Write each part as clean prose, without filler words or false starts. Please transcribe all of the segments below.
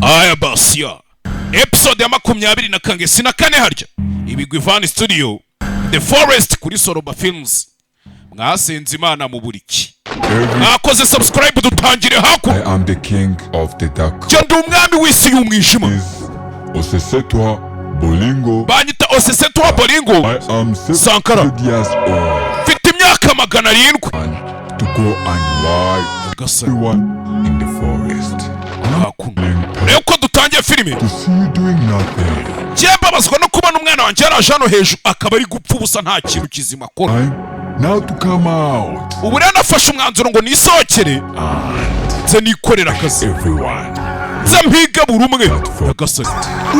Aya basiya, episode ya makumyabiri na kange, si na kane harya? Ibigwi Van Studio, The Forest kuri Soroba Films. Mwasenze Imana mu buriki, mwakoze subscribe, dutangire hakuno. I am the king of the dark. Njye ndi umwami w'isi y'umwijima. Is Osesetwa Bolingo. Banyita Osesetwa Bolingo. I am Sankara. 700 years old. Mfite imyaka 700. And to go and wipe Gasani. everyone in the forest. Hakuno rero uko dutangiye filime, To see you doing nothing. njye mbabazwa no kubona umwana wanjye yaraje hano hejuru akaba ari gupfa ubusa, nta kintu kizima akora. Time now to come out Ubu rero nafashe umwanzuro ngo nisohokere, nze nikorera akazi, everyone. nze mpiga buri umwe. Nyagasani,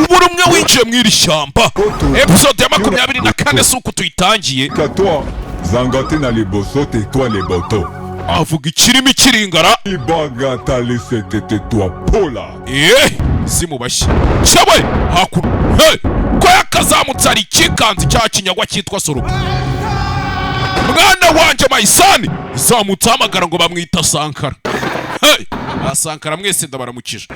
buri umwe winjiye mu iri shyamba. Episode ya 24 si uku tuyitangiye. Toi, zangate na liboso te toi leboto. Avuga ikirimi kiringara. Ibagata lisetete toi pola. Eee, si mu bashyi cyawe hakuno. Hey! Ko yakazamutse, hari ikikanzi cya kinyagwa cyitwa Soroba. Mwana wanjye, my son, zamutse ahamagara ngo bamwita Sankara. Hey! Ba Sankara mwese ndabaramukije.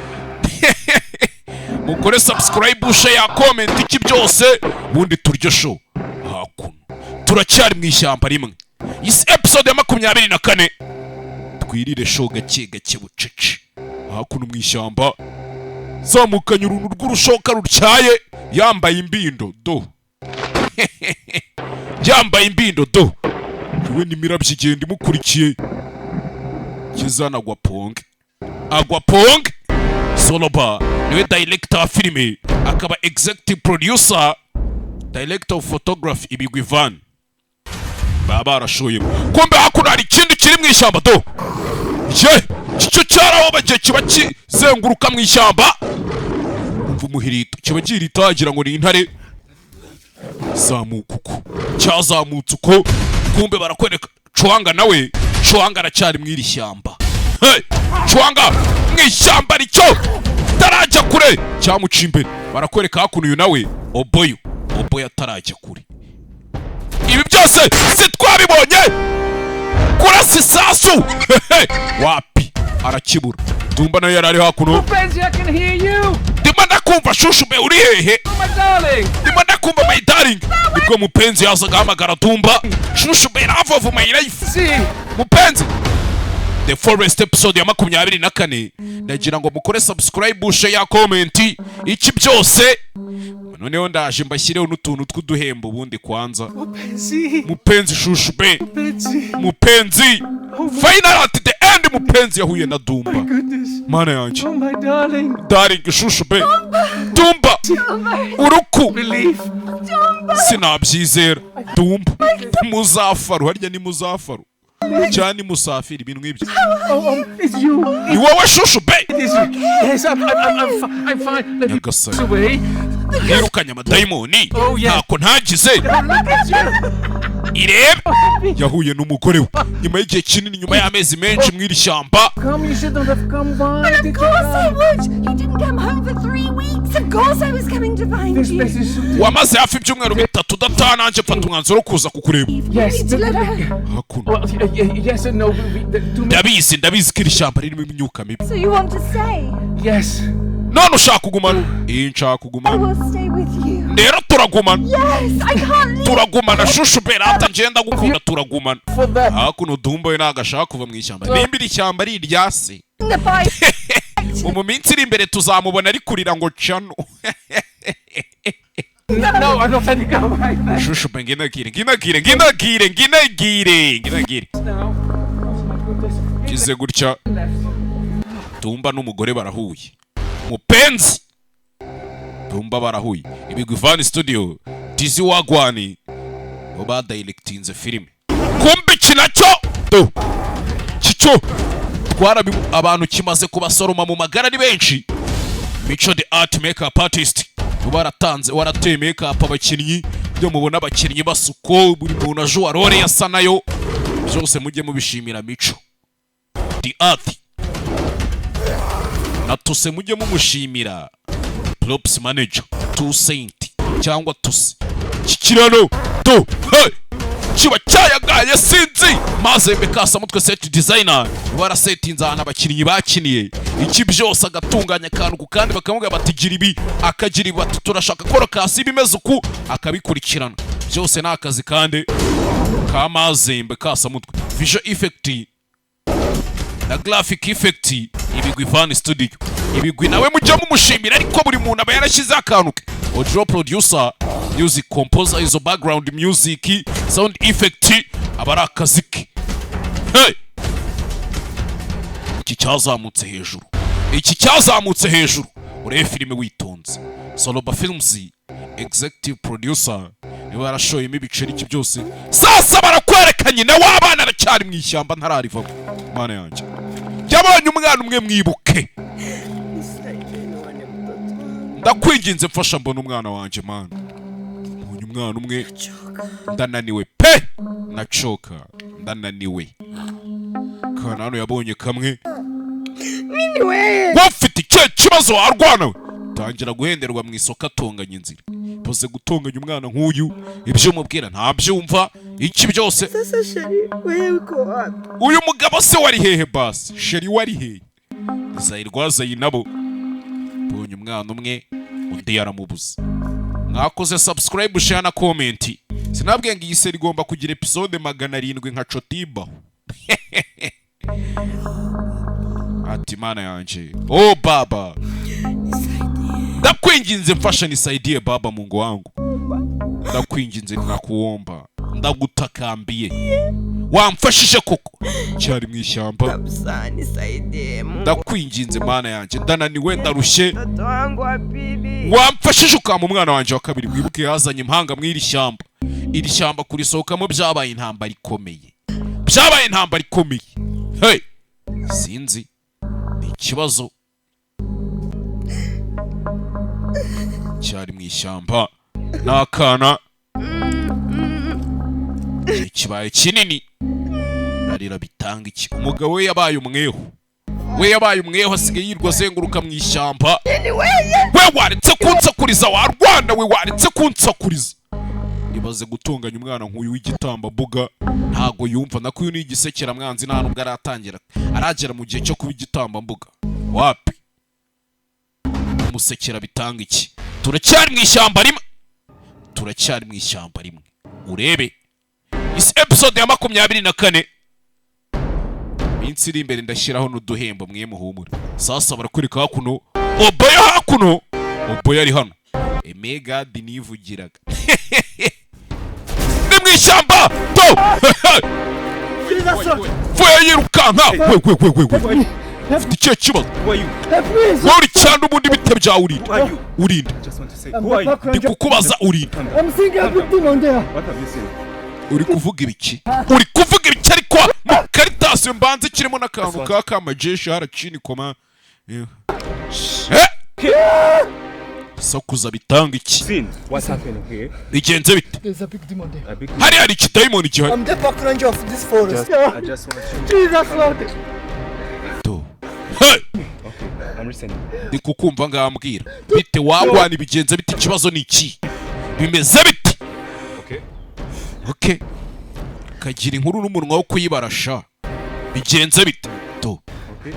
Mukore subscribe, share, comment, iki byose, ubundi turyo show. Hakuno turacyari mu ishyamba rimwe. Iyi episode ya 24, twirire show gake gake, bucece. Hakuno mu ishyamba zamukanye uruntu rw'urushoka rutyaye, yambaye imbindo do, yambaye imbindo do. We n'imirabyo igenda imukurikiye, kizana agwa ponge, agwa ponge. Soloba niwe director wa filime, akaba executive producer, director of photography. Ibigwi Van baba barashoyemo. Kumbe hakuno hari ikindi kiri mu ishyamba do. Ye, icyo cyarahobagiye, kiba kizenguruka mu ishyamba. Umva umuhirito, kiba gihirita wagira ngo ni intare. Zamuka uko cyazamutse uko, kumbe barakwereka Cwanga nawe. Cwanga aracyari mu iri shyamba. Hey! Cwanga mu ishyamba ricyo tarajya kure, cyamuca imbere. Barakwereka hakuno uyu nawe Oboyo, Oboyo atarajya kure. Ibi byose si twabibonye? Kurasa isasu wapi, arakibura. Dumba nayo yari ari hakuno. Benji, I can hear you! Ndimo ndakumva, chouchou be, uri hehe? Oh, my darling! Ndimo ndakumva, my darling. Nibwo Mupenzi yazaga ahamagara Dumba, chouchou be, love of my life. See? Mupenzi. The Forest, episode ya 24. Ndagira ngo mukore subscribe, share, comment, iki byose. Noneho ndaje mbashyireho n'utuntu tw'uduhembo ubundi kwanza. Mupenzi! Mupenzi, chouchou be. Mupenzi! Mupenzi, final, at the end Mupenzi yahuye na Dumba. Goodness! Mana yanjye. Oh, my darling! Darling, chouchou be, Dumba, uruku. Relief! Sinabyizera, Dumba. Muzafaru, harya ni Muzafaru cyangwa ni Musafiri, ibintu nk'ibyo. Oh, it's you! Ni wowe, chouchou be? It is you! Yes, I'm fine. Let me Nyagasani. away. Yirukanye amadayimoni. Oh, yeah. Ntako ntagize. Look at you! Irebe, yahuye n'umugore we nyuma y'igihe kinini, nyuma y'amezi menshi mu iri shyamba. Come, you shouldn't have come. Why But of did you course I come? would! You didn't come home for 3 weeks. Of course I was coming to find This you. place is so Wamaze hafi ibyumweru 3 udataha, nanjye mfata umwanzuro wo kuza kukureba. Yes. Need to let her. Hakuno. Well, yes and no. The two Ndabizi, ndabizi ko iri shyamba ririmo imyuka mibi. So you want to stay? Yes. None ushaka kugumana? Iyi nshaka I kugumana. will stay with you. Rero turagumana. Yes, I can't leave. Turagumana, chouchou berata, ngenda gukunda, turagumana. For that. Hakuno Dumba we ntabwo ashaka kuva mu ishyamba, nimba iri shyamba ari irya se. The fight. Mu minsi iri imbere tuzamubona ari kurira ngo cano. No, I'm not letting go right now. Chouchou be, nginagire, nginagire, nginagire, nginagire, nginagire. Now. Oh my goodness. Kize gutya. Left. Dumba n'umugore barahuye, Mupenzi, Dumba barahuye. Ibigwi Van Studio, Dizi Wagwani bo badirectinze filime. Kumbe iki nacyo do kicyo twarabi abantu kimaze kubasoroma mu magara ari benshi. Mico the Art, makeup artist, baratanze, warateye makeup abakinnyi. Ibyo mubona abakinnyi basuko, buri muntu aje role yasa nayo, byose mujye mubishimira Mico the Art. Na Tuse mujye mumushimira, props manager, Tu Saint cyangwa Tuse. Kikirano do, hey! Kiba cyayagaye, sinzi. Mazembe kasamutwe, set designer, barasetinze ahantu abakinnyi bakiniye, iki byose, agatunganya akantu ku kandi. Bakamubwira bati: "Gira ibi", akagira ibi, bati: "Turashaka ko location imeze uku", akabikurikirana byose. Ni akazi kandi ka Mazembe kasamutwe. Visual effect na graphic effect, Ibigwi Van Studio. Ibigwi nawe mujya mumushimira, ariko buri muntu aba yarashyizeho akantu ke. Audio producer, music composer, izo background music, sound effect, aba ari akazi ke. Hey! Iki cyazamutse hejuru, iki cyazamutse hejuru. Urebe filime witonze. Soloba Films, executive producer, niba yarashoyemo ibiceri, iki byose. Sasa barakwereka nyina w'abana aracyari mu ishyamba, ntararivamo. Mana yanjye, yabonye umwana umwe, mwibuke. Ndakwinginze, mfasha mbona umwana wanjye. Mana, mbonye umwana umwe, ndananiwe pe, nacoka, ndananiwe. Kana hano yabonye kamwe. Wowe ufite ikihe kibazo warwana we? Tangira guhenderwa mu isoko, atonganya inzira poze gutonganya umwana nk'uyu, ibyo umubwira ntabyumva, iki byose. Sasa chéri, wewe uko wapi? Uyu mugabo se wari hehe? Basi chéri wari hehe? Zayirwazayi nabo mbonye umwana umwe, undi yaramubuze. Mwakoze subscribe, share na comment. Sinabwiye ngo iyi série igomba kugira episode 700 nka Cotiba? Ati: "Mana yanjye, oh baba, ndakwinginze mfasha, nisaidie baba, Mungu wangu, ndakwinginze, ninakuomba, ndagutakambiye, wamfashije koko." Cyari mu ishyamba. Kabisa, nisaidie Mungu. Ndakwinginze Mana yanjye, ndananiwe, ndarushye. Mtoto wangu wa pili. Wamfashije ukampa umwana wanjye wa kabiri. Mwibuke yazanye impanga mu iri shyamba. Iri shyamba kurisohokamo byabaye intambara ikomeye, byabaye intambara ikomeye. Hey, sinzi, ni ikibazo. Cyari mu ishyamba n'akana. Igihe kibaye kinini, ararira bitanga iki? Umugabo we yabaye umwehu, we yabaye umwehu, asigaye yirwa azenguruka mu ishyamba. We waretse kunsakuriza, warwana we, waretse kunsakuriza. Ibaze gutunganya umwana nk'uyu w'igitambambuga, ntago yumva. Nako uyu ni igisekeramwanzi, nta nubwo aratangira, aragera mu gihe cyo kuba igitambambuga. Wapi, musekera bitanga iki? Turacyari mu ishyamba rimwe, turacyari mu ishyamba rimwe. Urebe isi episode ya 24. Iminsi iri imbere ndashyiraho n'uduhembo, mwe muhumure. Sasa barakwereka hakuno Oboya, hakuno Oboya ari hano. Emegadi nivugiraga ni mu ishyamba to vuye yirukanka. We we we we we, ufite ikihe kibazo? Who are you? Wowe uri cyane ubundi, bite byawe? Urinde. Who are you? Urinde. Just want to say, who are you? Ndi kukubaza, urinde. I'm seeing a big demon there. What have you seen? Uri kuvuga ibiki? Uri kuvuga ibiki? Ariko mu karitasi mbanze kirimo n'akantu ka kamajeshi haracini koma. Eh, sakuza bitanga iki? Seen. What's happening here? Bigenze bite? There's a big demon there. A big. Hari hari ikidayimoni gihari. I'm the park ranger of this forest. Just, I just want you. Jesus Lord. To. Hey! Okay, I'm listening. Ndi kukumva, ngambwira bite wagwana, ibigenze bite? Ikibazo ni iki? Bimeze bite? Okay. Okay, kagira inkuru n'umunwa wo kuyibarasha. Bigenze bite to? Okay.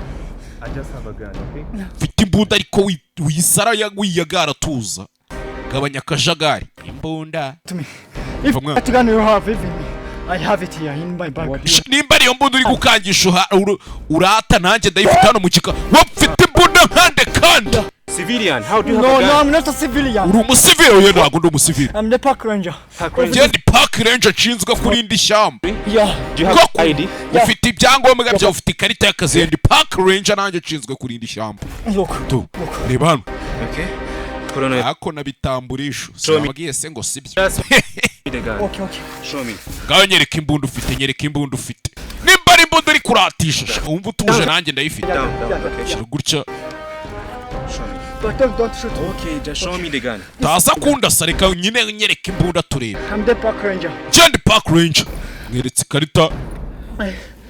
I just have a gun. Okay. Mfite imbunda, ariko wisara wiyagara, tuza, gabanya akajagari, imbunda. To me. If Mwana. that gun you have, even I have it here in my bag. Nimba ariyo mbunda uri gukangisha urata, nanjye ndayifite hano mu gika. Wowe mfite imbunda nkande kandi. Civilian, how do you have No, a no, gun? I'm not a civilian. Uri umusivili? Oya, ntabwo ndi umusivili. I'm the park ranger. Park ranger. Njye ndi park ranger, nshinzwe kurinda ishyamba. Yeah. Do you have Koko. ID? Ufite ibyangombwa byawe? Ufite ikarita y'akazi? Ndi park ranger, nanjye nshinzwe kurinda ishyamba. Look. Tu reba hano. Okay. Colonel, Ako nabitamburisho. Show me. Sinababwiye se ngo sibyo? Just me the gun. Okay. Show me. Ngaho nyereka imbunda ufite, nyereka imbunda ufite. Nimba ari imbunda uri kuratisha sha, wumva utuje, nanjye ndayifite. Down, down. Okay. Shyira gutya. Show me. But don't shoot me. Okay, just show me the gun. Taza kundasa, reka nyine nyereka imbunda turebe. I'm the park ranger. Njye ndi park ranger, mweretse ikarita.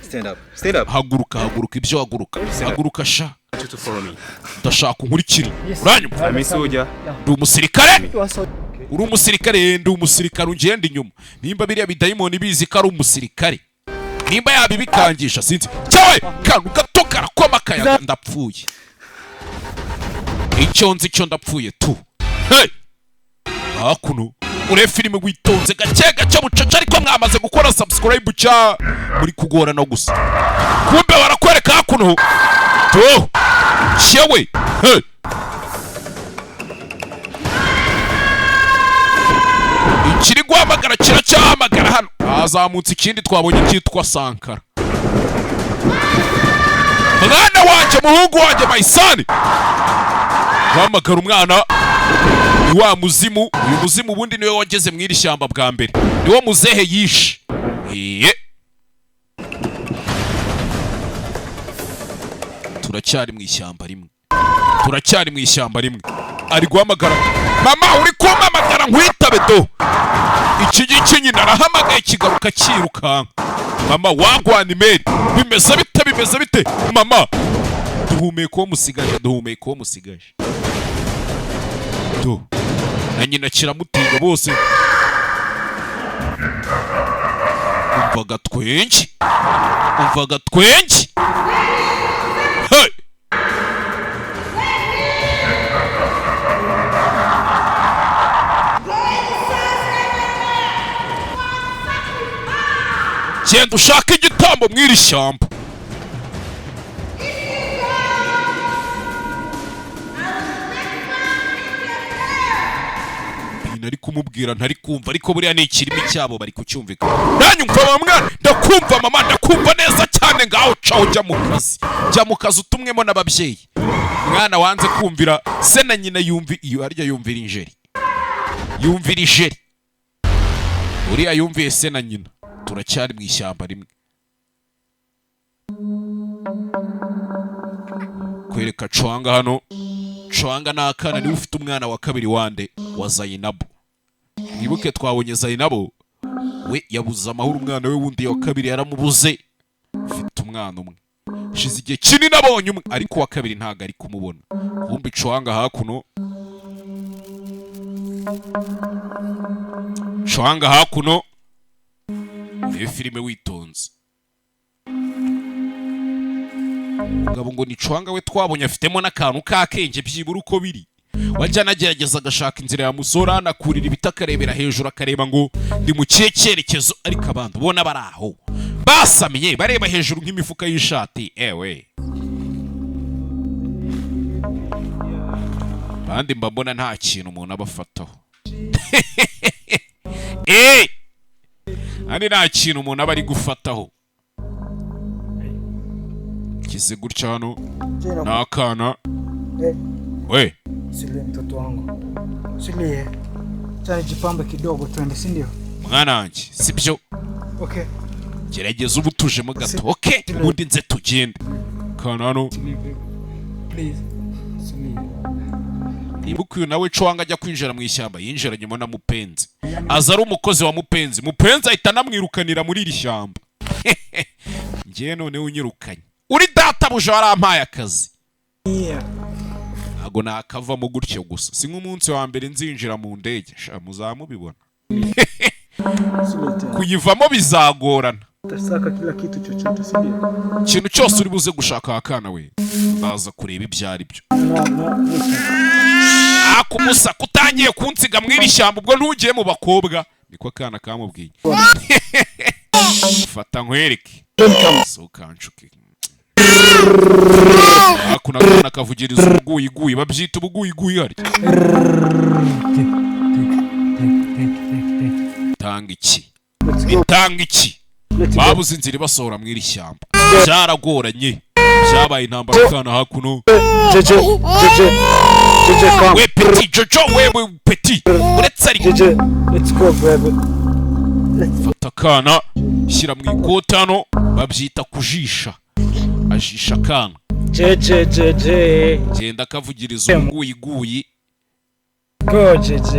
Stand up. Stand up. Haguruka, haguruka, ibyo, haguruka, haguruka sha. I want you to follow me. Ndashaka unkurikire. Uranyumva? I'm a soldier. Ndi umusirikare. You are so. Uri umusirikare? Ndi umusirikare, ungenda inyuma. Nimba biriya bidayimoni bizi ko ari umusirikare, nimba yabibikangisha, sinzi cyawe. Kantu gato karakoma akayaga. Ndapfuye, icyo nzi cyo ndapfuye tu. Hey! Hakuno urebe filime witonze, gake gake, bucaca. Ariko mwamaze gukora subscribe cya muri kugorana gusa? Kumbe barakwereka hakuno tu cyewe. Hey! Ikiri guhamagara kiracyahamagara. Hano hazamutse ikindi twabonye cyitwa Sankara. Mwana wanjye, muhungu wanjye, my son, guhamagara umwana ni wa muzimu. Uyu muzimu ubundi niwe wageze mu iri shyamba bwa mbere, niwo muzehe yishe. Iye, turacyari mu ishyamba rimwe, turacyari mu ishyamba rimwe. Ari guhamagara mama. Uri kumpamagara nkwitabe? Do iki ngiki. Nyina arahamagaye, kigaruka cyirukanka. Mama wagwana imeri, bimeze bite? Bimeze bite mama? Duhumeka uwo musigaje, duhumeka uwo musigaje. Do na nyina kiramutinya bose. Umvaga twenge, umvaga twenge. Hey! Genda ushake igitambo mu iri shyamba. Ibintu ari kumubwira ntari kumva, ariko buriya ni ikirimi cyabo, bari kucyumvikana. Nanyumva wa mwana. Ndakumva mama, ndakumva neza cyane. Ngaho caho, jya mu kazi, jya mu kazi utumwemo n'ababyeyi. Mwana wanze kumvira se na nyina, yumvi iyo arya, yumvira injeri, yumvira ijeri. Uriya yumviye se na nyina. Turacyari mu ishyamba rimwe. Kwereka Cwanga hano. Cwanga ni akana, niwe ufite umwana wa kabiri wande? Wa Zayinabu. Mwibuke twabonye Zayinabu we yabuze amahoro, umwana we wundi wa kabiri yaramubuze. Ufite umwana umwe, hashize igihe kinini abonye umwe, ariko uwa kabiri ntabwo ari kumubona. Kumbi Cwanga hakuno, Cwanga hakuno. Urebe filime witonze. Mugabo ngo ni Cwanga we twabonye afitemo n'akantu k'akenge byibura uko biri. Wajya anagerageza agashaka inzira yamusora, anakurira ibiti, akarebera hejuru, akareba ngo ndi mu kihe cyerekezo. Ariko abantu ubona bari aho basamiye, bareba hejuru nk'imifuka y'ishati. Ewe, bandi mba mbona nta kintu umuntu aba afataho. Eh, kandi nta kintu umuntu aba ari gufataho. Kize gutya hano ni akana. We. Silie mtoto wangu, silie. Acha nijipambe kidogo twende, si ndio? Mwana wanjye, sibyo? Okay. Gerageza uba utujemo gato, okay? Ubundi nze tugende. Kana hano. Silie baby. Please. Silie. Nibuka uyu nawe Cwanga ajya kwinjira mu ishyamba, yinjira nyuma na Mupenzi, aza ari umukozi wa Mupenzi. Mupenzi ahita anamwirukanira muri iri shyamba. Ngewe noneho unyirukanye uri databuja warampaye akazi, ntabwo nakavamo gutyo gusa. Si nk'umunsi wa mbere nzinjira mu ndege sha, muzamubibona. Silie tena. Kuyivamo bizagorana. Utasaka kila kitu chochote, si ndio? Ikintu cyose uri buze gushaka, akana we, ndaza kureba ibyo ari byo. No, no, listen. Akumusa kutangiye kunsiga mu iri shyamba, ubwo ntugiye mu bakobwa. Niko akana kamubwiye. Fata nkwereke, si ukanshuke. Hakuno akana kavugiriza ubuguyiguyi, babyita ubuguyiguyi harya. Tanga iki? Let's go. Itanga iki? Let's go. Babuze inzira ibasohora mu iri shyamba, byaragoranye, byabaye intambara. Akana hakuno. JJ, JJ, JJ, come. We petit Jojo, wewe petit, uretse ariko. JJ, let's go, baby. Fata akana, shyira mu ikoti hano, babyita kujisha, ajisha akana. JJ, JJ. Genda akavugiriza ubuguyiguyi. Go, JJ.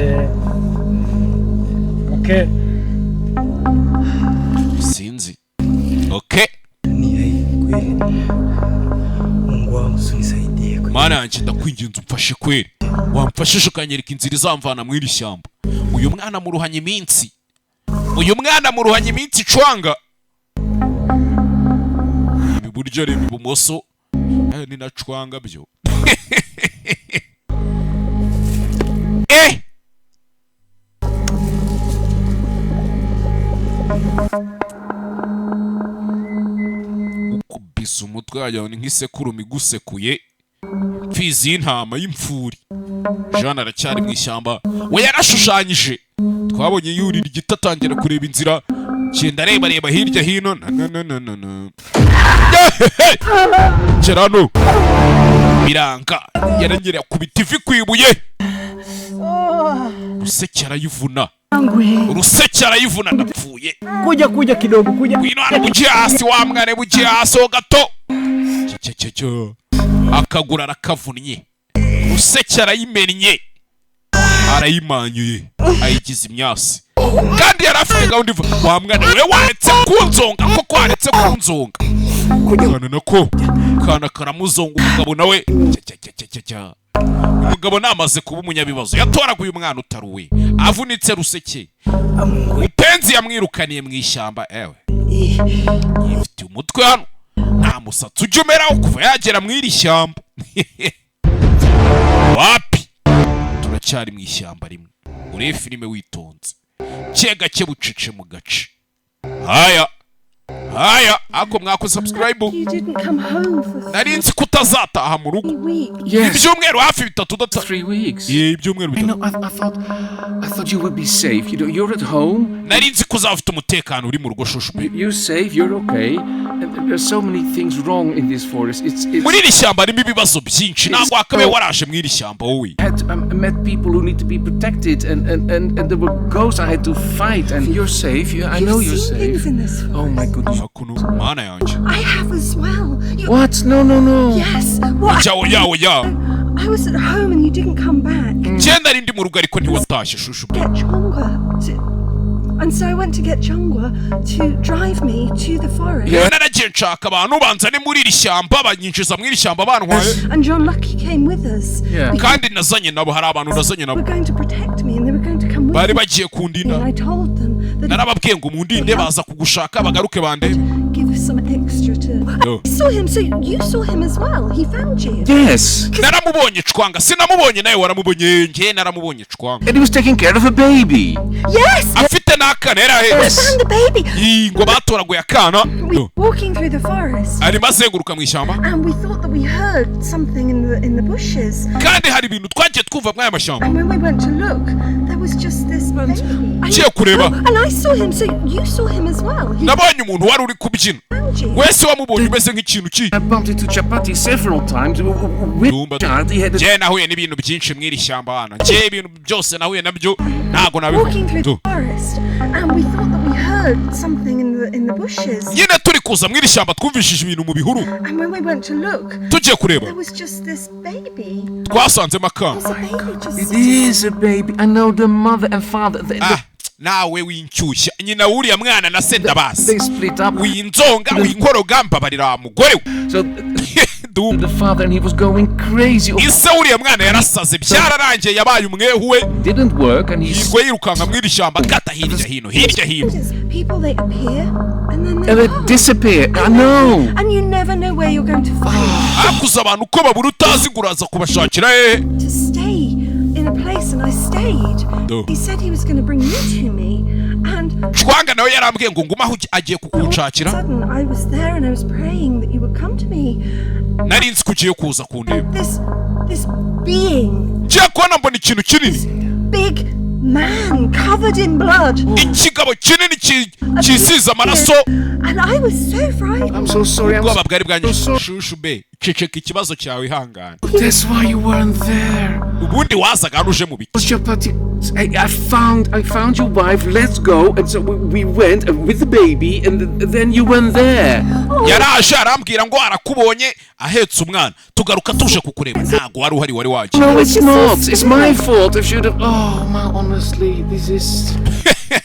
Okay. Sinzi, okay. Ni kweli. Mungu wangu, unisaidie. Mana yanjye, ndakwinginze umfashe kweri. Wamfashije ukanyereka inzira izamvana mu iri shyamba? Uyu mwana muruhanya iminsi, uyu mwana muruhanya iminsi. Cwanga iburyo, reba ibumoso. Ni na cwanga byo. Ukubise umutwe wagira ngo ni nk'isekurume igusekuye, imfizi y'intama y'imfuri. Jean aracyari mu ishyamba, we yarashushanyije. Twabonye yurira igiti, atangira kureba inzira, genda areba reba hirya hino. Na na na na na na. Gera hano biranga, yaranyerera akubita ivi ku ibuye, ruseke arayivuna, ruseke arayivuna. Ndapfuye. Kuja kuja kidogo kuja. Ngwino hano, bugiye hasi wa mwana, bugiye hasi ho gato. Cyo cyo cyo, akaguru arakavunnye, ruseke arayimennye, arayimanyuye, ayigize imyasi. Kandi yari afite gahunda iva wa mwana we, waretse kunzonga koko, waretse kunzonga. Kana nako kana karamuzonga. Umugabo nawe cya cya cya cya cya, umugabo namaze kuba umunyabibazo, yatoraguye umwana utaruwe avunitse ruseke. Mupenzi yamwirukaniye mu ishyamba. Ewe, yifitiye umutwe hano, nta musatsi ujya umeraho kuva yagera mu iri shyamba. Wapi, turacyari mu ishyamba rimwe. Urebe filime witonze, ke gake, bucece mu gace. Haya haya, ako mwakoze subscribe. You didn't come home for Nari nzi ko utazataha mu rugo 3 weeks. Yes. ibyumweru hafi 3 udata 3 weeks. Ye, ibyumweru I 3. know. I thought you would be safe. You know, you're at home. Nari nzi ko uzaba ufite umutekano, uri mu rugo, shushu. You're safe. You're okay. And there's so many things wrong in this forest. It's Muri iri shyamba harimo ibibazo byinshi, ntabwo wakabaye waraje mu iri shyamba wowe. Had met people who need to be protected, and there were ghosts I had to fight. And you're safe. I know You've you're seen things safe. in this Oh my forest. goodness. Hakuno, mana yanjye. I have as well. You, What? No, no, no. Yes. What? Oya oya oya. I was at home and you didn't come back. Njye nari ndi mu rugo ariko ntiwatashye, shushu. Get Chongwa to. And so I went to get Chongwa to drive me to the forest. Yeah. Naragiye nshaka abantu banzane muri iri shyamba, banyinjiza muri iri shyamba bantwaye. And John Lucky came with us. Yeah. Because Kandi nazanye nabo, hari abantu nazanye they nabo. were going to protect me and they were going to come with Bari me. bagiye kundinda. And I told them that Narababwiye ngo mundinde, baza kugushaka bagaruke bandebe. give us some extra to. No. I saw him, so you saw him as well. He found you. Yes. Naramubonye cwanga, sinamubonye nawe waramubonye, njye naramubonye cwanga. And he was taking care of a baby. Yes! Afite n'akana yari ahetse. Found the baby! Ii, ngo batoraguye akana. We were walking through the forest Arimo azenguruka mu ishyamba. And we thought that we heard something in the bushes. Kandi hari ibintu twagiye twumva muri aya mashyamba. And when we went to look, there was just this baby. Ngiye kureba. Oh, and I saw him, so you saw him as well. He Nabonye umuntu wari uri kubyina. found you. Wese wamubonye umeze nk'ikintu ki I bumped into Chapati several times. With Dumba. child, he had a Njye nahuye n'ibintu byinshi mu iri shyamba hano, njye ibintu byose nahuye nabyo ntabwo Walking through nabivuga. the forest, and we thought that we heard something in the bushes. Nyine turi kuza mu iri shyamba twumvishije ibintu mu bihuru. And when we went to look, Tugiye kureba there was just this baby. twasanzemo akana. There's a baby just It sitting. is a baby. I know the mother and father. Ah, nawe winshyushya, nyina w'uriya mwana na se ndabazi. They split up. Winzonga, winkoroga, mbabarira wa mugore we. So Dumba. the father and he was going crazy. Ise w'uriya mwana yarasaze, byararangiye, yabaye umwehu we. Didn't work, and he Yirwa yirukanka mu iri shyamba, akata hirya hino, hirya hino. People, they appear and then they and they gone. disappear. I know. And you never know where you're going to find Hakuze abantu uko babura, utazi ngo uraza kubashakira hehe. to stay in a place, and I stayed. No. He said he was going to bring you to me, and Cwanga nawe yarambwiye ngo ngume aho agiye all of a kukunshakira. sudden I was there and I was praying that you would come to me. Nari nzi ko ugiye kuza kundeba. This being, Ngiye kubona mbona ikintu kinini, big man covered in blood. Ikigabo kinini cyisize amaraso. And I was so frightened. I'm so sorry. I'm Ubwoba bwari bwanyishe. so Shushu be, ceceka, ikibazo cyawe, ihangane. That's why you weren't there. Ubundi wazaga hano uje mu biki? Chapati, I found your wife. Let's go. And so we went with the baby, and then you went there. Yaraje arambwira ngo arakubonye ahetse umwana, tugaruka tuje kukureba, ntabwo wari uhari, wari wagiye. No, it's not. It's my fault. I should have. Oh man, honestly, this is.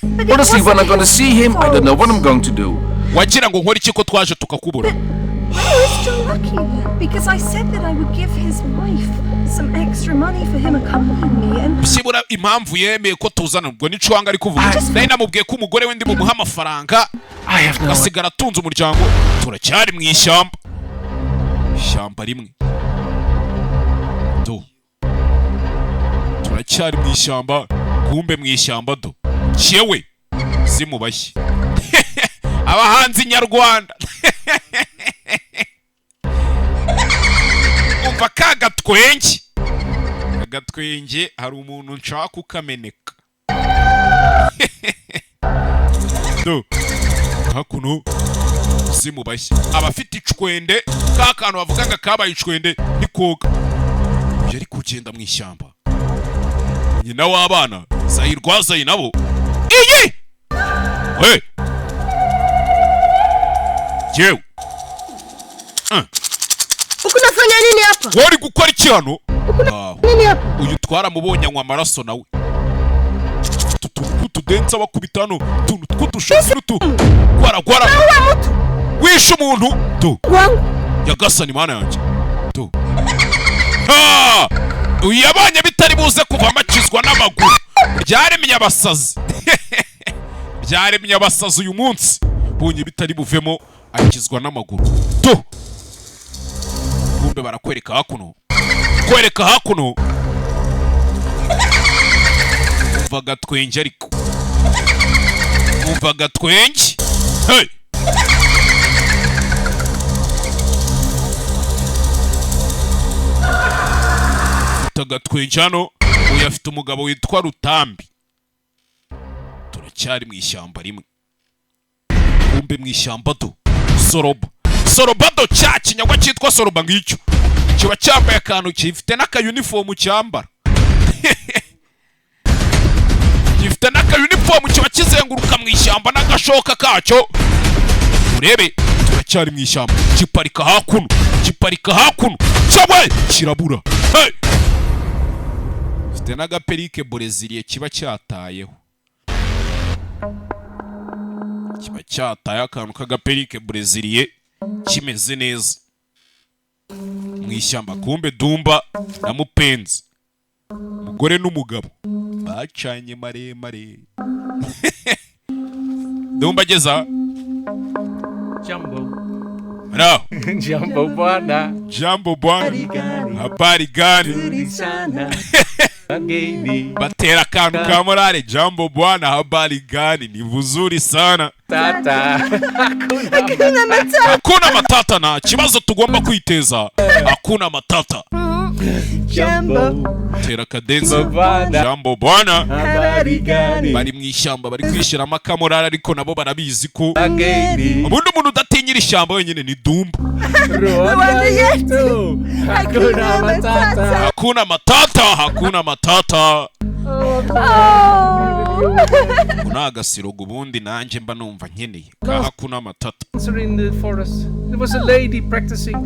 But it Honestly, when wasn't I'm gonna his see him, I don't know what I'm fault. going to do. Wagira ngo nkore iki ko twaje tukakubura? Where is John Lucky then? Because I said that I would give his wife some extra money for him accompanying me, and Byibura impamvu yemeye ko tuzana, ubwo ni Cwanga ari kuvuga, nari namubwiye ko umugore we ndi bumuhe amafaranga I have no asigara atunze umuryango. Turacyari mu ishyamba, ishyamba rimwe do, turacyari mu ishyamba. Kumbe mu ishyamba do, cyewe zimubashye abahanzi nyarwanda. Umva ka gatwenge, agatwenge hari umuntu nshaka ukameneka do. Hakuno zimubashye abafite icwende, ka kantu bavuga ngo kabaye icwende ntikoga. Uyu ari kugenda mu ishyamba, nyina w'abana Zayirwazayi nabo iyi we yewe. Ukunafanya nini hapa? Wari gukora iki hano? Aho. Nini hapa? Uyu twaramubonye anywa amaraso nawe. Utu tuntu tw'utudensi abakubita hano, utuntu tw'udushatsi n'utu gwaragwara. Uwa mtu Wishe umuntu tu. wangu. Yagasani mana yanjye tu. Ha! Uyu yabonye bitari buze kuvamo, akizwa n'amaguru. Byaremye abasazi, byaremye abasazi. Uyu munsi bonye bitari buvemo, akizwa n'amaguru tu. Kumbe barakwereka hakuno, kwereka hakuno. Umva agatwenge, ariko umva agatwenge, hey! Afite agatwenge hano. Uyu afite umugabo witwa Rutambi. Turacyari mu ishyamba rimwe. Kumbe mu ishyamba do, soroba, soroba do, cya kinyagwa cyitwa soroba ngicyo kiba cyambaye akantu, gifite n'akayunifomu cyambara, gifite n'akayunifomu, kiba kizenguruka mu ishyamba n'agashoka kacyo. Urebe, turacyari mu ishyamba. Kiparika hakuno, kiparika hakuno cyawe kirabura, hey! Gifite n'agaperike boreziliye kiba cyatayeho, kiba cyataye akantu k'agaperike boreziliye kimeze neza mu ishyamba. Kumbe Dumba na Mupenzi, umugore n'umugabo bacanye maremare. Dumba ageza Jambo. Bravo. Jambo bwana. Jambo bwana, habari gani? Sana. Wageni. Batera akantu ka morale. Jambo bwana, habari gani? Ni vuzuri sana. Tata. Hakuna matata. Hakuna matata, nta kibazo tugomba kwiteza, hakuna matata. Jambo. Tera kadenzi. Bwana. Jambo bwana. Habari gani? Bari mu ishyamba, bari kwishyiramo akamorale, ariko nabo barabizi ko Wageni. ubundi umuntu udatinyira ishyamba wenyine ni Dumba. Rwanda yetu. Hakuna matata. Hakuna matata, hakuna matata. Oh. Ubu ni agasirogo ubundi nanjye mba numva nkeneye ka hakuna matata. Dancer in the forest. There was a lady practicing,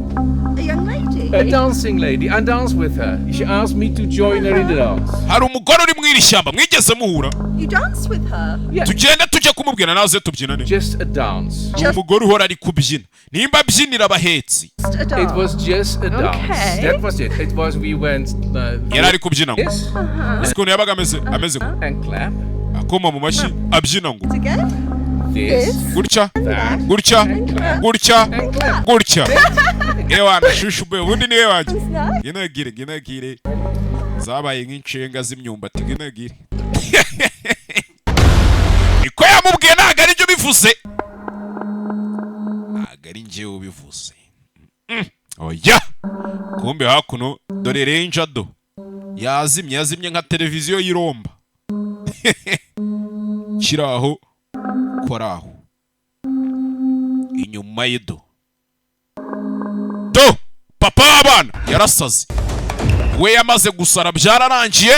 A young lady. a dancing lady. I danced with her. She asked me to join her in the dance. Hari umugore uri mu iri shyamba mwigeze muhura? You danced with her. Yeah, Tugende tujye kumubwira naze tubyinane. just a dance. Umugore uhora ari kubyina, nimba abyinira abahetsi. Just a dance. It was just a dance. Okay. That was it. It was we went Yari ari kubyina ngo this uzi ukuntu yabaga ameze ngo and clap. akoma mu mashyi abyina ngo Again? This, gutya, that, gutya, gutya, and clap. gutya. Ewana shushu be, ubundi niwe wanjye. Ginagire, ginagire, zabaye nk'inshenga z'imyumbati. Ginagire niko yamubwiye, ntabwo ari byo bivuze, ntabwo ari njyewe ubivuze. Oya, kumbe hakuno dore renja do yazimye, yazimye nka televiziyo y'iromba kiri aho kora aho inyuma ye do. Do papa w'abana yarasaze we, yamaze gusara, byararangiye,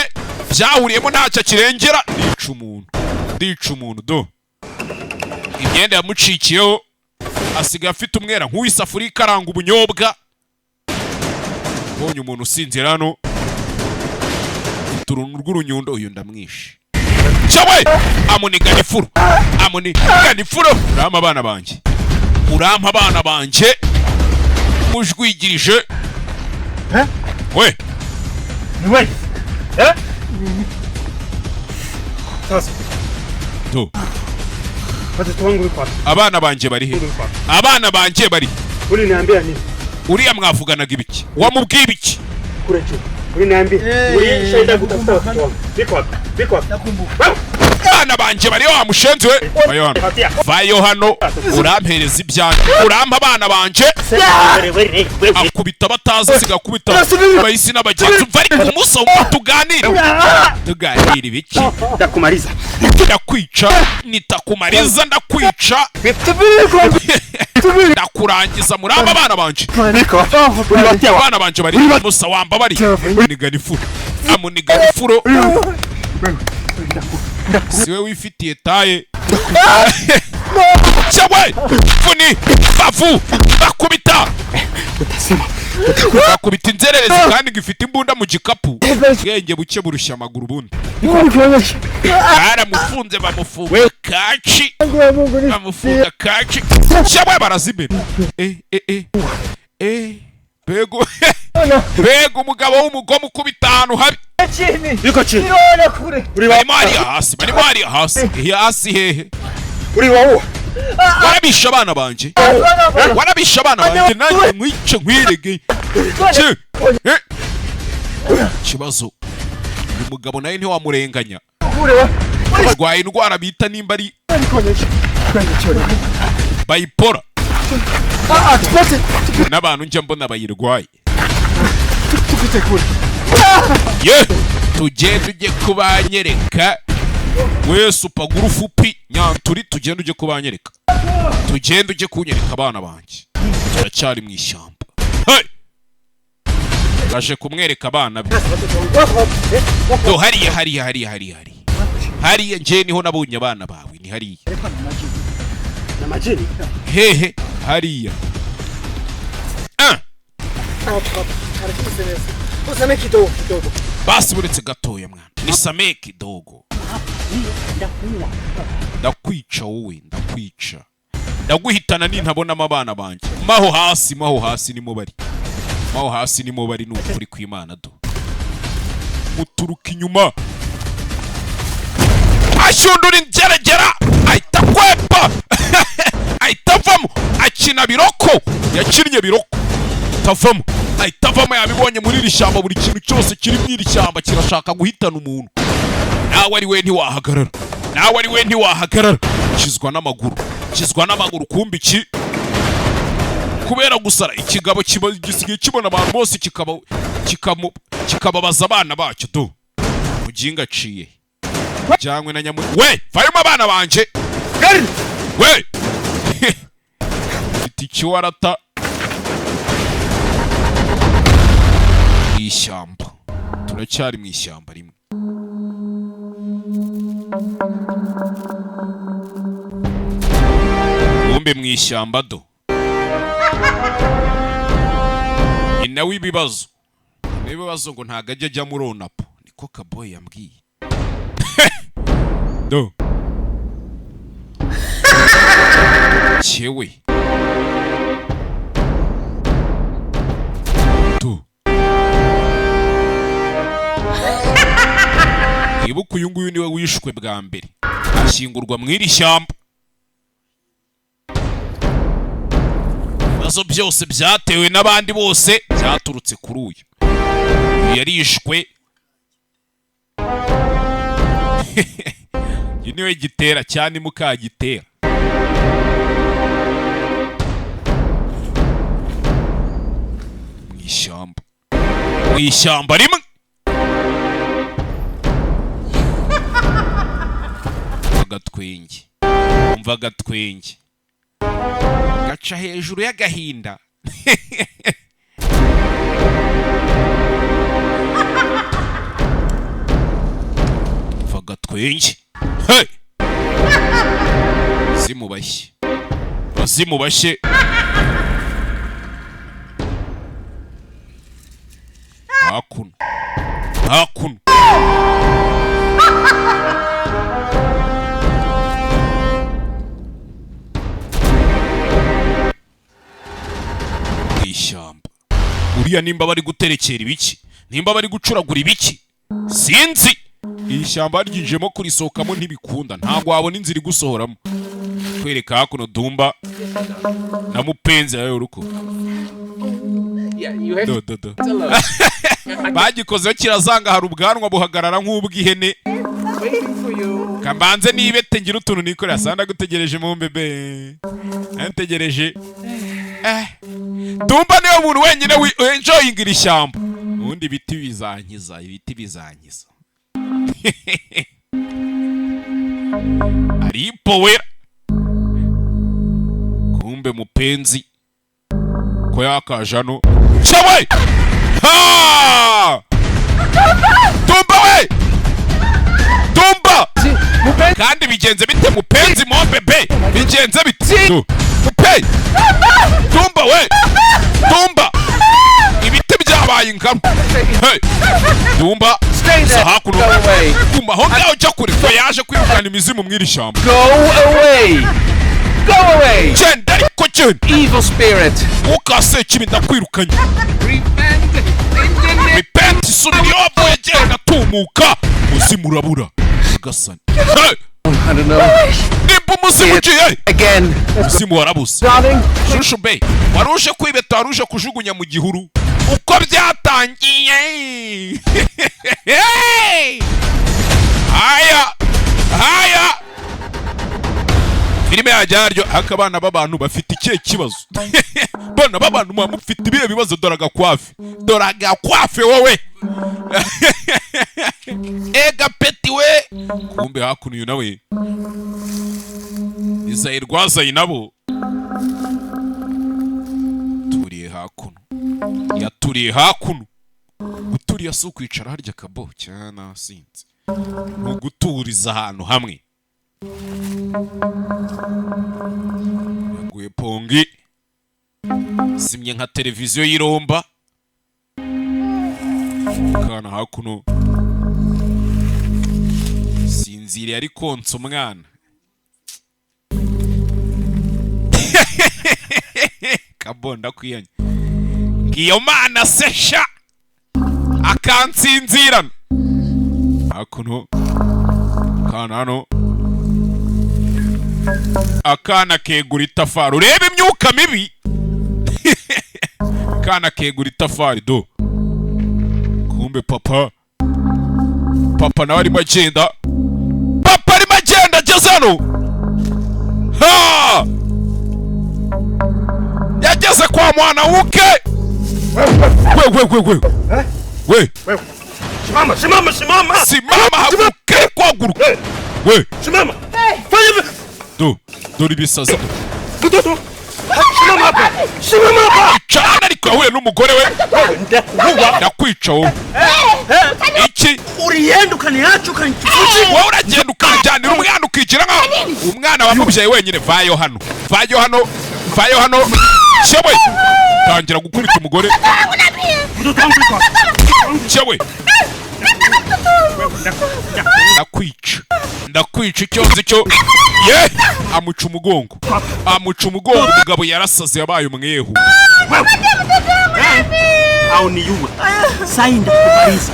byahuriyemo, ntacyo akirengera. Ndica umuntu, ndica umuntu do. Imyenda yamucikiyeho, asigaye afite umwera nk'uw'isafuriya ikaranga ubunyobwa. Ubonye umuntu usinzira hano ufite uruntu rw'urunyundo, uyu ndamwishe cyawe. Amunigana ifuro, amunigana ifuro. Urampa abana banjye, urampa abana banjye. Mujwigirije we. Ni wewe. Eh? Sasa. Do. Watoto wangu wiko wapi? Abana banje bari he? Abana banje bari. Uliniambia nini? Uriya mwavuganaga ibiki? Wamubwiye ibiki? Kule juu. Uliniambia. Ulishaenda kutafuta watoto wangu. Biko wapi? Biko wapi? Nakumbuka. Abana banje bari wa mushenzi we. Vayo hano. Vayo hano. Urampereza ibyanjye. Urampa abana banje. Akubita batazi sigakubita. Bahisi n'abagenzi bari kumusa tuganire. Tuganire ibiki? Ndakumaliza. Ndakwica, nitakumaliza ndakwica. Ndakurangiza muramba abana banje. Abana banje bari musa wamba bari. Nigana ifuro. Amunigana ifuro. Siwe wifitiye taye. Cyawe funi bavu bakubita. Bakubita inzererezi kandi gifite imbunda mu gikapu. Bwenge buke burushya amaguru bundi. Baramufunze bamufunga kaci. Bamufunga kaci. Cyawe barazimena. Bego. Bego umugabo w'umugome ukubita ahantu habi. Yuko chini. Barimo hariya hasi, barimo hariya hasi. Hasi hehe. Uri waua. Warabisha abana banje. Warabisha abana banje nanjye nkwice nkwirege. Kibazo. Uyu mugabo nawe ntiwamurenganya. Arwaye indwara bita nimba ari bipolar. N'abantu njya mbona bayirwaye. Ye tugende ujye kubanyereka. We supaguru fupi nyanturi tugende ujye kubanyereka. Tugende ujye kunyereka abana banje. Turacyari mu ishyamba. Hey! Baje kumwereka abana be. Do hariya hariya hariya hariya hariya. Hariya nje niho nabonye abana bawe ni hariya. Hehe hariya. Basi buretse gatoya mwana. Nisamee kidogo. Ndakwica wowe, ndakwica. Ndaguhitana nintabonamo abana banje. Maho hasi nimo bari. Maho hasi nimo bari n'ukuri kw'Imana do. Muturuka inyuma. Ashyundura ingeragera ahita kwepa. Ahita avamo akina biroko. Yakinnye biroko. Tavamo. Ahita avamo yabibonye muri iri shyamba buri kintu cyose kiri muri iri shyamba kirashaka guhitana umuntu. Nawe ari we ntiwahagarara. Nawe ari we ntiwahagarara. Kizwa n'amaguru. Kizwa n'amaguru kumbi iki? Kubera gusara ikigabo gisigaye kibona abantu bose kikababaza abana bacyo do. Mujinga aciye. Jangwe na nyamu. We, vayuma abana banje. We. Mfite ikiwarata. Ishyamba. Turacyari mu ishyamba rimwe. Kumbe mu ishyamba do. Nyina w'ibibazo. N'ibibazo ngo ntago ajya ajya muri onapo. Niko kaboy yambwiye. Do. Cyewe. Do. Ibuka uyu nguyu niwe wishwe bwa mbere. Ashyingurwa mu iri shyamba. Ibibazo byose byatewe n'abandi bose byaturutse kuri uyu. Yarishwe. Uyu niwe gitera cyane mukagitera. Mu ishyamba. Mu ishyamba rimwe. Agatwenge. Umva agatwenge. Gaca hejuru y'agahinda. Umva agatwenge. Hey! Zimubashye. Bazimubashye. Hakuno. Hakuno. Ishyamba. Uriya nimba bari guterekera ibiki Nimba bari gucuragura ibiki, sinzi. Iri shyamba ryinjiyemo, kurisohokamo ntibikunda, ntabwo wabona inzira igusohoramo. Kwereka hakuno Dumba na mupenzi yawe uruko. Yeah, you have Do, do, do. to tell us. Bagikozeho kirazanga, hari ubwanwa buhagarara nk'ubw'ihene. Waiting for you. Kambanze nibete ngira utuntu nikorera. Sanda gutegereje mu mbebe, ntegereje. Dumba niwe muntu wenyine enjoying iri shyamba. Ubundi ibiti bizankiza, ibiti bizankiza. Aripowera. Kumbe mupenzi ko yakaje hano cyawe. Ha! Dumba we, Dumba! Kandi bigenze bite, mupenzi? Mombebe, bigenze bite? Mupe Dumba we, Dumba, ibiti byabaye ingano. Hey! Dumba. Stay there. Sa hakuno. Go away. Guma aho ngaho, ujya kure. Ko yaje kwirukana imizimu mw'iri shyamba. Go away. Go away. Genda, ariko genda. Evil spirit. Ukase kibi, ndakwirukanye. Repent in the name. Repent, isubira iyo wavuye, genda, tumuka. Umuzimu urabura gasani. Hey! I don't know. Nimba umuzimu ugiye. Again. Umuzimu warabuze. Darling. Shushu be, wari uje kwibeta, wari uje kujugunya mu gihuru uko byatangiye. Hey! Haya haya, filime yajya yaryo. Ariko abana b'abantu bafite ikihe kibazo? Bana b'abantu, muba mufite ibihe bibazo? Dore agakwafe, dore agakwafe wowe. Ega peti we. Kumbe hakuno uyu nawe Izayi rwazayi nabo turiye hakuno, yaturiye hakuno. Guturiye si ukwicara harya kabo cyane, sinzi, ni uguturiza ahantu hamwe. Yaguye pongi, simye nka televiziyo y'iromba. Kana hakuno sinziriye, ari konsa umwana. Kabo, ndakwiyanye ngiyo mana se sha akansinzirana. Hakuno kana hano akana kegura itafari. Urebe imyuka mibi. Akana kegura itafari do. Kumbe papa, papa nawe arimo agenda. Papa arimo agenda, ageze hano. Ha! Yageze kwa mwana wuke. We we we we we! Simama, simama, simama! Simama, haguruka, ariko haguruka we! Simama! Fanya hivi! Do, dore ibisazi. Mtoto! Simama hapa! Simama hapa! Cana ariko yahuye n'umugore we. Nitakuua. Ndakwica wowe iki. Ulienda ukaniacha ukanichukulia. Wowe uragenda ukajyanira umwana, ukigira nkaho umwana wamubyaye wenyine. Vayo hano, vayo hano, vayo hano. Cyewe, tangira gukubita umugore. Mtoto wangu yuko wapi? Cyewe, ndakwica, ndakwica. Icyo nzi cyo ye, amuca umugongo, amuca umugongo. Umugabo yarasaze, yabaye umwehu. Au niue. Sasa nitakumaliza.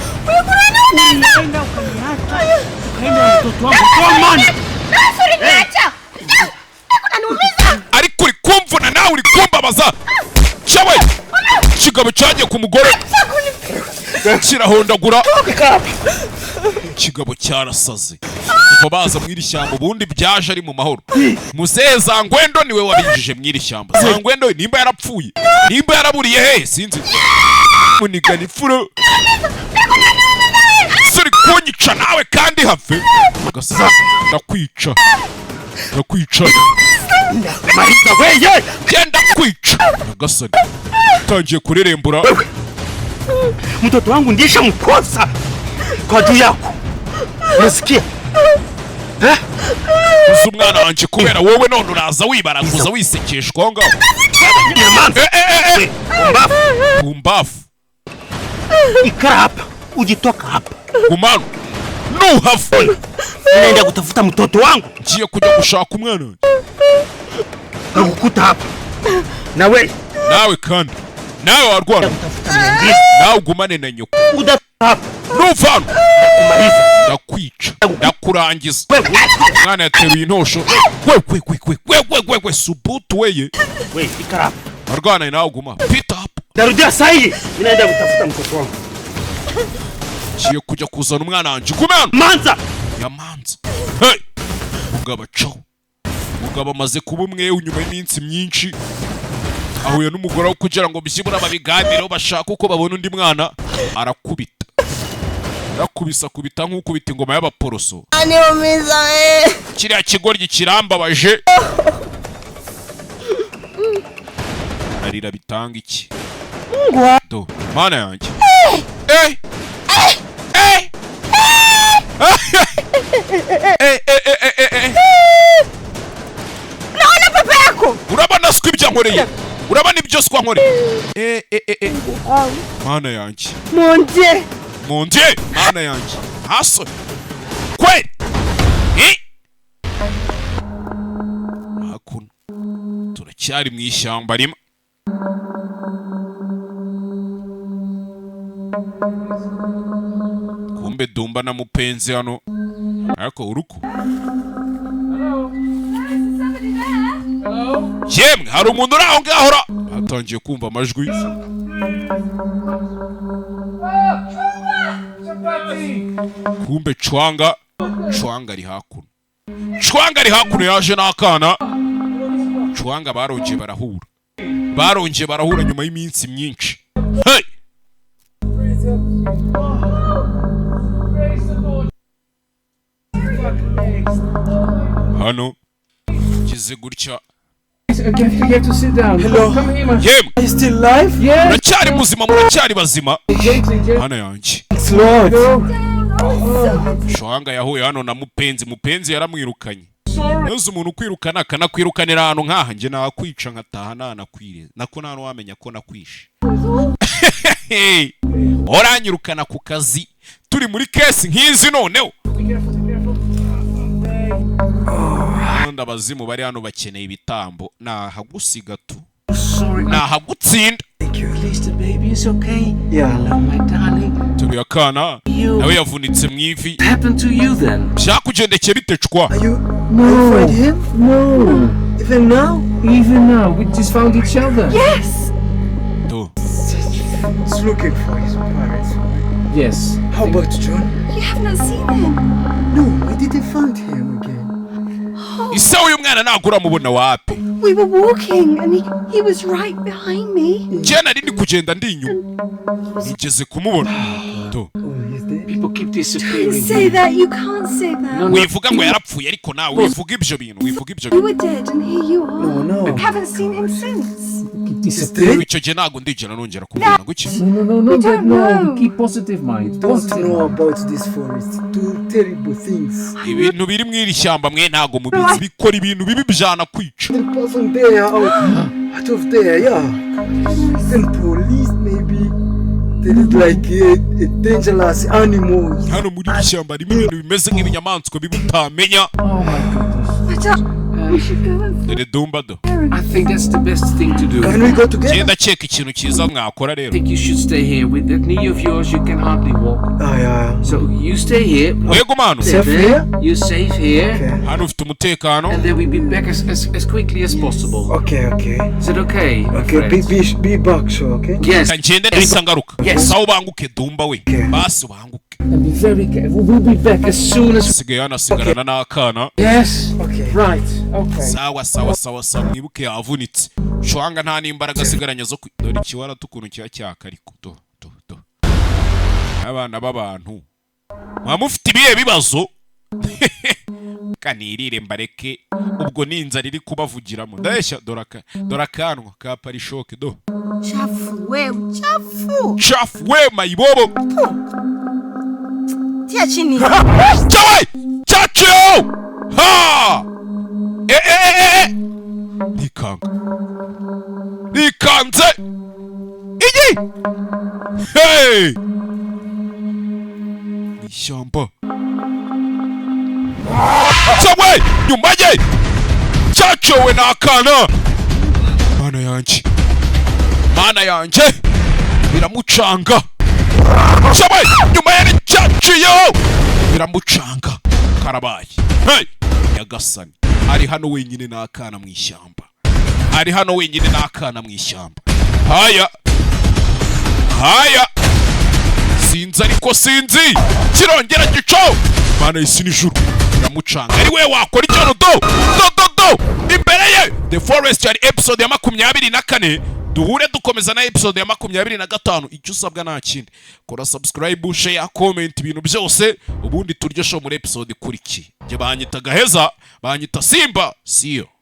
Ulienda ukaniacha ukaenda na mtoto wangu kwa maana. Uliniacha. Unaniumiza. Ariko uri kumvuna nawe, uri kumbabaza. Cyewe, ikigabo cyagiye ku mugore kirahondagura. Ikigabo cyarasaze kuva baza mu iri shyamba. Ubundi byaje ari mu mahoro. Muzehe Zangwendo niwe wabinjije mu iri shyamba. Zangwendo nimba yarapfuye, nimba yaraburiye he, sinzi. Munigana ifuro suri kunyica nawe kandi have gasa. Ndakwica, ndakwica. Maliza wewe. Genda kwica nyagasani. Utangiye kurerembura. Mtoto wangu ndisha mkosa kwa juu yako. Unasikia? Eh? Uzi umwana wanjye kubera wowe, none uraza wibaraguza, wisekeshwa aho ngaho. Nyamaza. Eh, eh, eh, eh. Mbafu. Pumbafu. Ikara hapa. Ujitoka hapa. Gumano nuhava. Ninaenda kutafuta mtoto wangu. Ngiye kujya gushaka umwana wanjye. Nakukuta hapa. Na wewe Nawe kandi. Nawe warwana. Kutafuta mwingine. Nawe ugumane na nyoko. Uda hapa. Nuva hano Kumaliza. ndakwica, ndakurangiza. Wewe. Umwana yateruye intosho. We we we we we we we we, subutu weye. Wewe ikara hapa. Warwana, nawe uguma pita hapo. Narudia saa hii. Mimi naenda kutafuta mtoto wangu. Ngiye kujya kuzana umwana wanjye, gume hano. Manza. Yamanza, hey! Mugabo acaho. Mugabo amaze kuba umwe nyuma y'iminsi myinshi ahuye n'umugore we kugira ngo byibura babiganireho, bashake uko babona undi mwana. Arakubita, arakubisa, akubita nk'ukubita ingoma y'abaporoso. Niumiza eh. Kiriya kigoryi kirambabaje. Arira bitanga iki? Do mana yanjye, eh eh eh eh eh eh eh eh. Naona papa yako. Urabona siko ibyo nkoreye? Urabona ibyo siko nkoreye? Eh eh eh eh, mana yanjye. Mon Dieu. Mon Dieu, mana yanjye, haso kweli eh hakuno turacyari mu ishyamba rimwe. Kumbe Dumba na Mupenzi hano, ariko uruku yemwe, hari umuntu uri aho ngaho ra? Batangiye kumva amajwi. Kumbe Cwanga, Cwanga ari hakuno, Cwanga ari hakuno, yaje n'akana. Cwanga barongeye barahura, barongeye barahura nyuma y'iminsi myinshi. Hey! Hano kize gutya. You have to sit down. Hello. Come here, my Yemwe. Are you still alive? Yeah. Muracyari muzima? Muracyari bazima? Gently, gently. Hano yanjye. Thanks, Lord. Shwanga yahuye hano na Mupenzi. Mupenzi yaramwirukanye. Ntuzi umuntu ukwirukana akanakwirukanira ahantu nk'aha, njye nakwica nkataha nanakwire nako nta n'uwamenya ko nakwishe. Uranyirukana ku kazi turi muri case nk'izi noneho. Ubundi abazimu bari hano bakeneye ibitambo, nahagusiga tu, nahagutsinda. At least the baby is okay. Yeah. Hello, my darling. Teruye akana, nawe yavunitse mu ivi. What happened to you then? Byakugendekeye bite cwa? Are you no. You find him? No. Even now? Even now, we just found each other. Yes. Do. He's looking for his parents. Yes. How about John? You have not seen him. No, I didn't find him again. Ise uyu mwana ntabwo uramubona wapi? We were walking and he was right behind me. Njye nari ndi kugenda ndi inyuma, nigeze kumubona do. Oh, he's dead. People keep disappearing. Don't say that. You can't say that. No, no. Wivuga ngo yarapfuye, ariko nawe wivuga ibyo bintu, wivuga ibyo You bintu. were dead and here you are. No, no. I haven't seen him since. Keep He's disappearing. dead? Icyo gihe ntabwo ndigera nongera kumubona ngo iki? No, no, no, no, We don't no. know. Keep positive mind. Don't Positive know mind. about this forest. Do terrible things. Ibintu biri mu iri shyamba mwe ntabwo mubizi, bikora ibintu bibi byanakwica. The person there out of there, yeah. Then police maybe. There is like a dangerous animal. Hano muri iri shyamba harimo ibintu bimeze nk'ibinyamaswa bibi utamenya. Oh my goodness. But we should go and Dore Dumba do. I think that's the best thing to do. Can we go together? Genda cheka ikintu cyiza mwakora rero. I think you should stay here. With that knee of yours, you can hardly walk. Ah, yeah. So you stay here. Wego mano. Safe here? You're safe here. Okay. Hano ufite umutekano. And then we'll be back as quickly as possible. Okay, okay. Is it okay, my Okay, friend? be back, sure, okay? Yes. Ngende ndahita ngaruka. Yes. Sawa, ubanguke Dumba we. Okay. Basi ubanguke. And be very careful. We'll be back as soon as. Asigaye hano asigarana n'akana. Yes. Okay. Right. Okay. Sawa sawa sawa sawa, mwibuke yavunitse. Shwanga nta n'imbaraga asigaranye zo dore ikiwara tukuntu kiba cyaka, ariko do do do, abana b'abantu muba mufite ibihe bibazo? Kanirire mbareke, ubwo ni inzara iri kubavugiramo, ndabeshya? Dore akanwa ka parishoke do. Chafu wewe, chafu. Chafu we, mayibobo. Tia chini. Cyawe cyaciyeho ha, eh eh eh eh, nikanga nikanze iyi, hey, ishyamba cyawe nyuma ye cyacowe n'akana, mana yanjye. Mana yanjye, biramucanga cyabaye nyuma yari cyaciyeho, biramucanga karabaye. Hey! Nyagasani, ari hano wenyine n'akana mu ishyamba, ari hano wenyine n'akana mu ishyamba. Haya haya, sinzi ariko sinzi kirongera gico. Mana y'isi n'ijuru, biramucanga. Ari we wakora icyo? Do do do do imbere ye. The Forest yari episode ya 24. Duhure dukomeza na episode ya 25. Icyo usabwa nta kindi: kora subscribe, share, comment, ibintu byose, ubundi turye show muri episode ikurikiye. Njye banyita Gaheza, banyita Simba. See you.